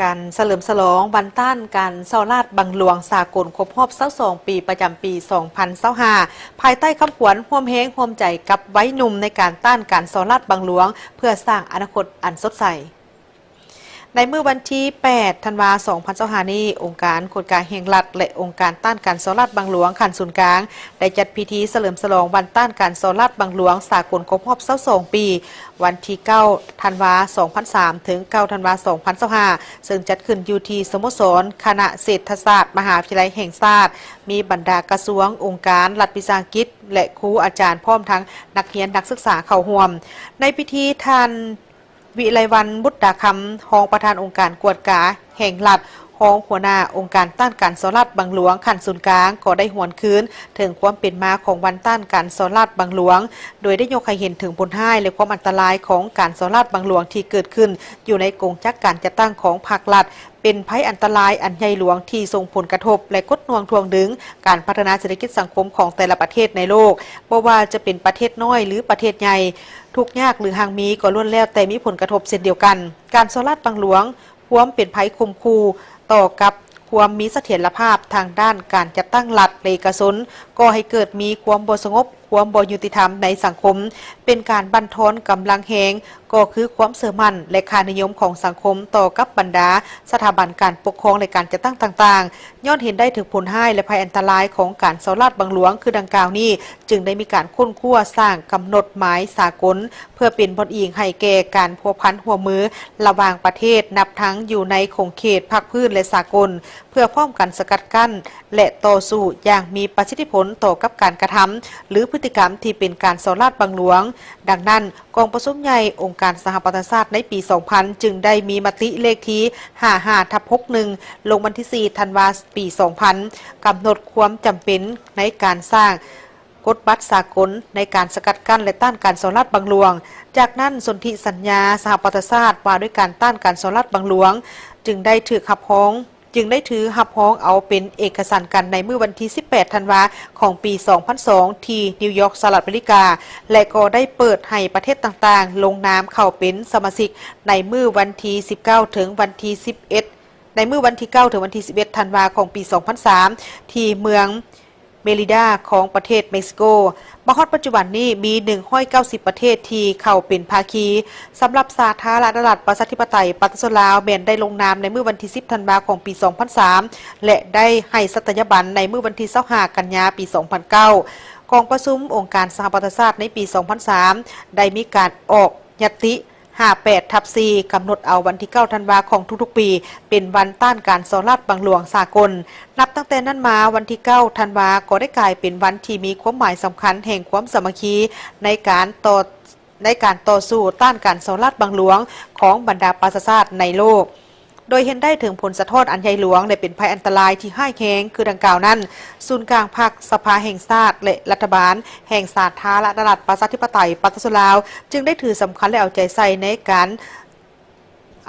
ການສະເຫຼີມສະຫຼອງວັນຕ້ານການສໍ້ລາດບັງຫຼວງສາກົນຄົບຮອບຊາວສອງປີ ປະຈຳປີສອງພັນຊາວຫ້າ ພາຍໃຕ້ຄຳຂວັນ ຮ່ວມແຮງຮ່ວມໃຈກັບໄວໜຸ່ມໃນການຕ້ານການສໍ້ລາດບັງຫຼວງ ເພື່ອສ້າງອະນາຄົດອັນສົດໃສ. ໃນມື້ວັນທີແປດ ທັນວາ ສອງພັນຊາວຫ້ານີ້, ອົງການກວດກາແຫ່ງລັດ ແລະ ອົງການຕ້ານການສໍ້ລາດບັງຫຼວງຂັ້ນສູນກາງ ໄດ້ຈັດພິທີສະເຫຼີມສະຫຼອງວັນຕ້ານການສໍ້ລາດບັງຫຼວງສາກົນຄົບຮອບຊາວສອງປີ ວັນທີເກົ້າ ທັນວາ ສອງພັນສາມ ເຖິງ ເກົ້າ ທັນວາ ສອງພັນຊາວຫ້າ ເຊິ່ງຈັດຂຶ້ນຢູ່ທີ່ສະໂມສອນຄະນະເສດຖະສາດ ມະຫາວິທະຍາໄລແຫ່ງຊາດ, ມີບັນດາກະຊວງ, ອົງການ, ລັດວິສາຫະກິດ ແລະ ຄູອາຈານ ພ້ອມທັງນັກຮຽນນັກສຶກສາເຂົ້າຮ່ວມ. ໃນພິທີ ທ່ານ ວິໄລວັນ ບຸດຕາຄຳ ຮອງປະທານອົງການກວດກາແຫ່ງລັດ, ຮອງຫົວໜ້າອົງການຕ້ານການສໍ້ລາດບັງຫຼວງຂັ້ນສູນກາງ ກໍໄດ້ຫວນຄືນເຖິງຄວາມເປັນມາຂອງວັນຕ້ານການສໍ້ລາດບັງຫຼວງ, ໂດຍໄດ້ຍົກໃຫ້ເຫັນເຖິງຜົນຮ້າຍ ແລະ ຄວາມອັນຕະລາຍຂອງການສໍ້ລາດບັງຫຼວງທີ່ເກີດຂຶ້ນຢູ່ໃນກົງຈັກການຈັດຕັ້ງຂອງພັກລັດ, ເປັນໄພອັນຕະລາຍອັນໃຫຍ່ຫຼວງທີ່ສົ່ງຜົນກະທົບ ແລະ ກົດໜ່ວງຖ່ວງດຶງການພັດທະນາເສດຖະກິດສັງຄົມຂອງແຕ່ລະປະເທດໃນໂລກ, ບໍ່ວ່າຈະເປັນປະເທດນ້ອຍ ຫຼື ປະເທດໃຫຍ່, ທຸກຍາກ ຫຼື ຮັ່ງມີ ກໍລ້ວນແລ້ວແຕ່ມີຜົນກະທົບເຊັ່ນດຽວກັນ. ການສໍ້ລາດບັງຫຼວງ ຄວາມເປັນໄພຂົ່ມຂູ່ຕໍ່ກັບຄວາມມີສະຖຽນລະພາບທາງດ້ານການຈັດຕັ້ງລັດ ແລະ ເອກະຊົນ, ກໍ່ໃຫ້ເກີດມີຄວາມບໍ່ສະຫງົບ, ຄວາມບໍ່ຍຸຕິທຳໃນສັງຄົມ, ເປັນການບັ່ນທອນກຳລັງແຮງ, ກໍຄືຄວາມເຊື່ອໝັ້ນ ແລະ ຄ່ານິຍົມຂອງສັງຄົມຕໍ່ກັບບັນດາສະຖາບັນການປົກຄອງ ແລະ ການຈັດຕັ້ງຕ່າງໆ. ຍ້ອນເຫັນໄດ້ເຖິງຜົນຮ້າຍ ແລະ ໄພອັນຕະລາຍຂອງການສໍ້ລາດບັງຫຼວງຄືດັ່ງກ່າວນີ້, ຈຶ່ງໄດ້ມີການຄົ້ນຄວ້າສ້າງກຳນົດໝາຍສາກົນ ເພື່ອເປັນບ່ອນອີງໃຫ້ແກ່ການພົວພັນຮ່ວມມືລະຫວ່າງປະເທດ, ນັບທັງຢູ່ໃນຂົງເຂດພາກພື້ນ ແລະ ສາກົນ, ເພື່ອພ້ອມກັນສະກັດກັ້ນ ແລະ ຕໍ່ສູ້ຢ່າງມີປະສິດທິຜົນຕໍ່ກັບການກະທຳ ຫຼື ພຶດຕິກຳທີ່ເປັນການສໍ້ລາດບັງຫຼວງ. ດັ່ງນັ້ນ, ກອງປະຊຸມໃຫຍ່ອົງການສະຫະປະຊາຊາດໃນປີສອງພັນ ຈຶ່ງໄດ້ມີມະຕິເລກທີຫ້າຫ້າທັບຫົກໜຶ່ງ ລົງວັນທີສີ່ ທັນວາ ປີສອງພັນ ກຳນົດຄວາມຈຳເປັນໃນການສ້າງກົດບັດສາກົນໃນການສະກັດກັ້ນ ແລະ ຕ້ານການສໍ້ລາດບັງຫຼວງ. ຈາກນັ້ນ, ສົນທິສັນຍາສະຫະປະຊາຊາດວ່າດ້ວຍການຕ້ານການສໍ້ລາດບັງຫຼວງ ຈຶ່ງໄດ້ຖືກຮັບຮອງ ຈຶ່ງໄດ້ຖືຮັບຮອງເອົາເປັນເອກະສັນກັນໃນມື້ວັນທີສິບແປດ ທັນວາ ຂອງປີສອງພັນສອງ ທີ່ນິວຢອກ ສະຫະລັດອາເມລິກາ ແລະ ກໍໄດ້ເປີດໃຫ້ປະເທດຕ່າງໆລົງນາມເຂົ້າເປັນສະມາຊິກໃນມື້ວັນທີສິບເກົ້າ ເຖິງວັນທີສິບເອັດ ໃນມື້ວັນທີເກົ້າ ເຖິງວັນທີສິບເອັດ ທັນວາ ຂອງປີສອງພັນສາມ ທີ່ເມືອງ ເມລິດາ ຂອງປະເທດເມັກຊິໂກ. ມາຮອດປັດຈຸບັນນີ້ ມີໜຶ່ງຮ້ອຍເກົ້າສິບປະເທດທີ່ເຂົ້າເປັນພາຄີ. ສຳລັບສາທາລະນະລັດ ປະຊາທິປະໄຕ ປະຊາຊົນລາວ ແມ່ນໄດ້ລົງນາມໃນມື້ວັນທີສິບ ທັນວາ ຂອງປີສອງພັນສາມ ແລະ ໄດ້ໃຫ້ສັດຕະຍາບັນໃນມື້ວັນທີຊາວຫ້າ ກັນຍາ ປີສອງພັນເກົ້າ. ກອງປະຊຸມອົງການສະຫະປະຊາຊາດໃນປີສອງພັນສາມ ໄດ້ມີການອອກຍະຕິ ຫ້າແປດທັບສີ່ ກຳນົດເອົາວັນທີເກົ້າ ທັນວາ ຂອງທຸກໆປີ ເປັນວັນຕ້ານການສໍ້ລາດບັງຫຼວງສາກົນ. ນັບຕັ້ງແຕ່ນັ້ນມາ, ວັນທີເກົ້າ ທັນວາ ກໍໄດ້ກາຍເປັນວັນທີ່ມີຄວາມໝາຍສຳຄັນແຫ່ງຄວາມສາມັກຄີໃນການຕໍ່ ໃນການຕໍ່ສູ້ຕ້ານການສໍ້ລາດບັງຫຼວງຂອງບັນດາປະຊາຊາດໃນໂລກ, ໂດຍເຫັນໄດ້ເຖິງຜົນສະທ້ອນອັນໃຫຍ່ຫຼວງ ແລະ ເປັນໄພອັນຕະລາຍທີ່ຮ້າຍແຮງຄືດັ່ງກ່າວນັ້ນ, ສູນກາງພັກ, ສະພາແຫ່ງຊາດ ແລະ ລັດຖະບານແຫ່ງສາທາລະນະລັດ ປະຊາທິປະໄຕ ປະຊາຊົນລາວ ຈຶ່ງໄດ້ຖືສຳຄັນ ແລະ ເອົາໃຈໃສ່ໃນການ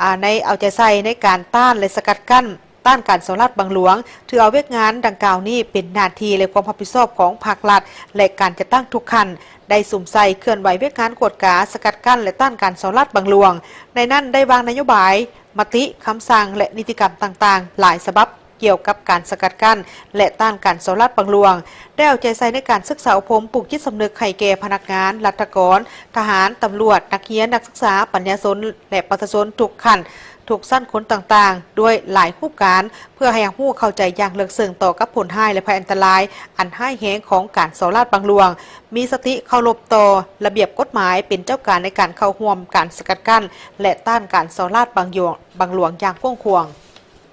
ອາ ໃນ ເອົາໃຈໃສ່ໃນການຕ້ານ ແລະ ສະກັດກັ້ນ ຕ້ານການສໍ້ລາດບັງຫຼວງ, ຖືເອົາວຽກງານດັ່ງກ່າວນີ້ເປັນໜ້າທີ່ ແລະ ຄວາມຮັບຜິດຊອບຂອງພັກລັດ ແລະ ການຈັດຕັ້ງທຸກຂັ້ນ, ໄດ້ສຸມໃສ່ເຄື່ອນໄຫວວຽກງານກວດກາ, ສະກັດກັ້ນ ແລະ ຕ້ານການສໍ້ລາດບັງຫຼວງ. ໃນນັ້ນໄດ້ວາງນະໂຍບາຍ, ມະຕິ, ຄຳສັ່ງ ແລະ ນິຕິກຳຕ່າງໆຫຼາຍສະບັບ ກ່ຽວກັບການສະກັດກັ້ນ ແລະ ຕ້ານການສໍ້ລາດບັງຫຼວງ, ໄດ້ເອົາໃຈໃສ່ໃນການສຶກສາອົບຮົມ ປູກຈິດສຳນຶກໃຫ້ແກ່ພະນັກງານ, ລັດຖະກອນ, ທະຫານ, ຕຳຫຼວດ, ນັກຮຽນ, ນັກສຶກສາ, ປັນຍາຊົນ ແລະ ປະຊາຊົນທຸກຂັ້ນ, ທຸກຊັ້ນຄົນຕ່າງໆ ດ້ວຍຫຼາຍຮູບການ, ເພື່ອໃຫ້ຮູ້ເຂົ້າໃຈຢ່າງເລິກເຊິ່ງຕໍ່ກັບຜົນຮ້າຍ ແລະ ໄພອັນຕະລາຍອັນຮ້າຍແຮງຂອງການສໍ້ລາດບັງຫຼວງ, ມີສະຕິເຄົາລົບຕໍ່ລະບຽບກົດໝາຍ, ເປັນເຈົ້າການໃນການເຂົ້າຮ່ວມການສະກັດກັ້ນ ແລະ ຕ້ານການສໍ້ລາດບັງຫຼວງ ບັງຫຼວງຢ່າງກວ້າງຂວາງ.